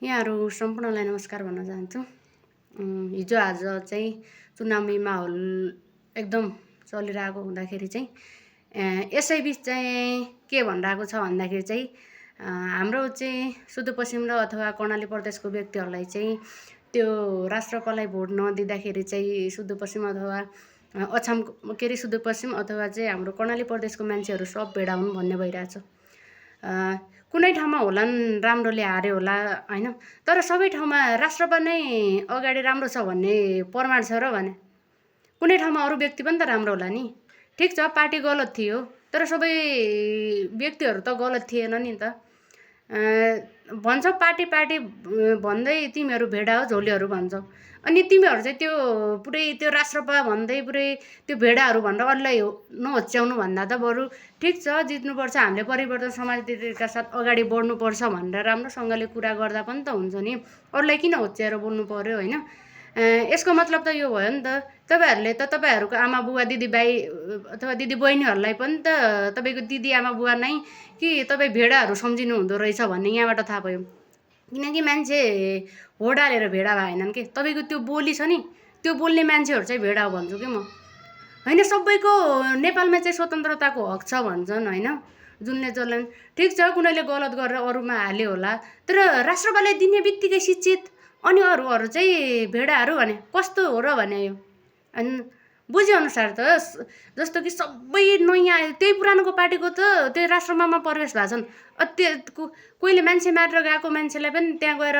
यहाँहरू सम्पूर्णलाई नमस्कार भन्न चाहन्छु। हिजो आज चाहिँ चुनावी माहौल एकदम चलिरहेको हुँदाखेरि चाहिँ यसैबिच चाहिँ के भनिरहेको छ भन्दाखेरि चाहिँ हाम्रो चाहिँ सुदूरपश्चिम र अथवा कर्णाली प्रदेशको व्यक्तिहरूलाई चाहिँ त्यो राष्ट्रपालाई भोट नदिँदाखेरि चाहिँ सुदूरपश्चिम अथवा अछाम के अरे सुदूरपश्चिम अथवा चाहिँ हाम्रो कर्णाली प्रदेशको मान्छेहरू सब भेडा हुन् भन्ने भइरहेछ। कुनै ठाउँमा होलान् राम्रोले हार्यो होला हैन, तर सबै ठाउँमा राष्ट्रपा नै अगाडि राम्रो छ भन्ने प्रमाण छ र भने कुनै ठाउँमा अरू व्यक्ति पनि त राम्रो होला नि। ठिक छ, पार्टी गलत थियो तर सबै व्यक्तिहरू त गलत थिएन नि त। भन्छ पार्टी भन्दै तिमीहरू भेडा हो झोलीहरू भन्छौ, अनि तिमीहरू चाहिँ त्यो पुरै त्यो राष्ट्रपा भन्दै पुरै त्यो भेडाहरू भनेर अरूलाई नहोच्याउनु भन्दा त बरु ठिक छ जित्नुपर्छ, हामीले परिवर्तन समाजका साथ अगाडि बढ्नुपर्छ भनेर राम्रोसँगले कुरा गर्दा पनि त हुन्छ नि। अरूलाई किन होच्याएर बोल्नु पर्यो हैन? यसको मतलब त यो भयो नि त तपाईहरूले त तपाईहरूको आमा बुवा दिदीभाइ अथवा दिदी बहिनीहरूलाई पनि त तपाईँको दिदी आमा बुवा नै कि तपाईँ भेडाहरू सम्झिनु हुँदो रहेछ भन्ने यहाँबाट थाहा भयो। किनकि मान्छे होड हालेर भेडा भएनन् के, तपाईँको त्यो बोली छ नि त्यो बोल्ने मान्छेहरू चाहिँ भेडा हो भन्छु कि म हैन। सबैको नेपालमा चाहिँ स्वतन्त्रताको हक छ भन्छन् हैन, जुनले जसले ठिक छ कुनैले गलत गरेर अरूमा हाल्यो होला, तर राष्ट्रपालाई दिने बित्तिकै शिक्षित अनि अरूहरू चाहिँ भेडाहरू भने कस्तो हो र भने यो। अनि बुझेअनुसार त जस्तो कि सबै नयाँ त्यही पुरानोको पार्टीको त त्यही राष्ट्रमा प्रवेश भएको छन्। त्यो कोहीले मान्छे मारेर गएको मान्छेलाई पनि त्यहाँ गएर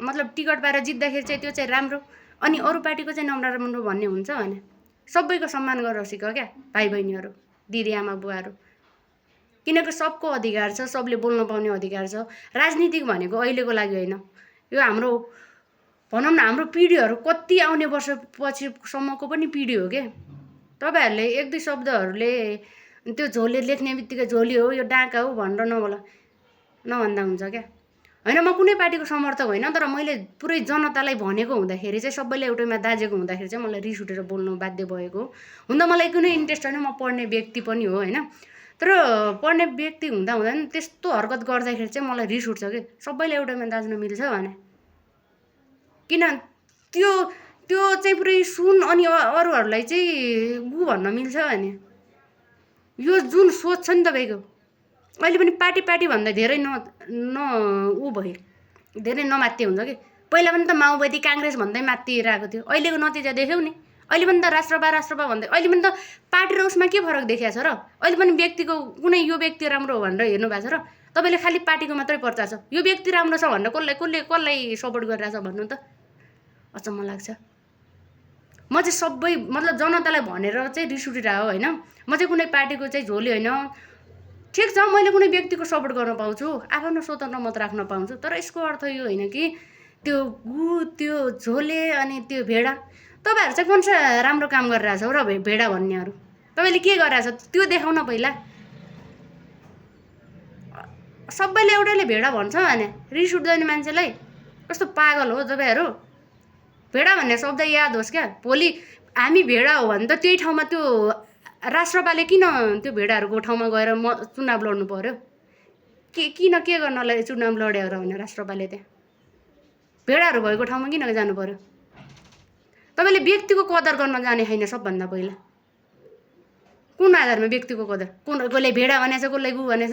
मतलब टिकट पाएर जित्दाखेरि चाहिँ त्यो चाहिँ राम्रो, अनि अरू पार्टीको चाहिँ नराम्रो भन्ने हुन्छ भने सबैको सम्मान गरेर सिक क्या भाइ बहिनीहरू दिदी आमा बुवाहरू। किनकि सबको अधिकार छ, सबले बोल्न पाउने अधिकार छ। राजनीतिक भनेको अहिलेको लागि होइन, यो हाम्रो भनौँ न हाम्रो पिँढीहरू कति आउने वर्ष पछिसम्मको पनि पिँढी हो के। तपाईँहरूले एक दुई शब्दहरूले त्यो झोले लेख्ने बित्तिकै झोली हो यो डाका हो भनेर नभन्दा हुन्छ क्या हैन। म कुनै पार्टीको समर्थक होइन, तर मैले पुरै जनतालाई भनेको हुँदाखेरि चाहिँ सबैले एउटैमा दाजेको हुँदाखेरि चाहिँ मलाई रिस उठेर बोल्नु बाध्य भएको हुन त मलाई कुनै इन्ट्रेस्ट छैन। म पढ्ने व्यक्ति पनि हो हैन, तर पढ्ने व्यक्ति हुँदा नि त्यस्तो हरकत गर्दाखेरि चाहिँ मलाई रिस उठ्छ कि सबैले एउटैमा दाज्न मिल्छ भने। किन त्यो त्यो चाहिँ पुरै सुन अनि अरूहरूलाई चाहिँ गु भन्न मिल्छ भने यो जुन सोच छ नि तपाईँको अहिले पनि पार्टी भन्दा धेरै ऊ भयो, धेरै नमात्ते हुन्छ कि। पहिला पनि त माओवादी काङ्ग्रेस भन्दै मात्तिरहेको थियो, अहिलेको नतिजा देख्यौ नि। अहिले पनि त राष्ट्रपा भन्दै अहिले पनि त पार्टी र उसमा के फरक देखिया छ र? अहिले पनि व्यक्तिको कुनै यो व्यक्ति राम्रो हो भनेर हेर्नु भएको छ र? तपाईँले खालि पार्टीको मात्रै पर्चा छ, यो व्यक्ति राम्रो छ भनेर कसलाई सपोर्ट गरिरहेछ भन्नु त अचम्म लाग्छ। म चाहिँ सबै मतलब जनतालाई भनेर चाहिँ रिस उठिरहेको होइन। म चाहिँ कुनै पार्टीको चाहिँ झोली होइन। ठिक छ मैले कुनै व्यक्तिको सपोर्ट गर्न पाउँछु, आफ्नो स्वतन्त्र मत राख्न पाउँछु, तर यसको अर्थ यो होइन कि त्यो गु त्यो झोले अनि त्यो भेडा। तपाईँहरू चाहिँ कुन चाहिँ राम्रो काम गरिरहेछ र भेडा भन्नेहरू तपाईँले के गरिरहेछ त्यो देखाउन पहिला। सबैले एउटैले भेडा भन्छ भने रिस उठ्दैन मान्छेलाई? कस्तो पागल हो तपाईँहरू? भेडा भन्ने शब्द याद होस् क्या। भोलि हामी भेडा हो भने त त्यही ठाउँमा त्यो राष्ट्रपाले किन त्यो भेडाहरूको ठाउँमा गएर चुनाव लड्नु पर्यो? किन के गर्नलाई चुनाव लड्यो र भने राष्ट्रपाले त्यहाँ भेडाहरू भएको ठाउँमा किन जानु पर्यो? तपाईँले व्यक्तिको कदर गर्न जाने छैन सबभन्दा पहिला। कुन आधारमा व्यक्तिको कदर? कसले भेडा भनेछ कसलाई गु भनेछ?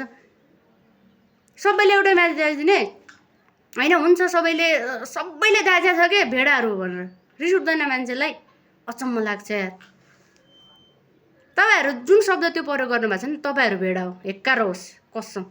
सबैले एउटै म्याच दिने होइन हुन्छ, सबैले दाजा छ के भेडाहरू भनेर रिस उठ्दैन मान्छेलाई? अचम्म लाग्छ यार। तपाईँहरू जुन शब्द त्यो प्रयोग गर्नुभएको छ नि तपाईँहरू भेडा हो, हेक्कार होस् कसम।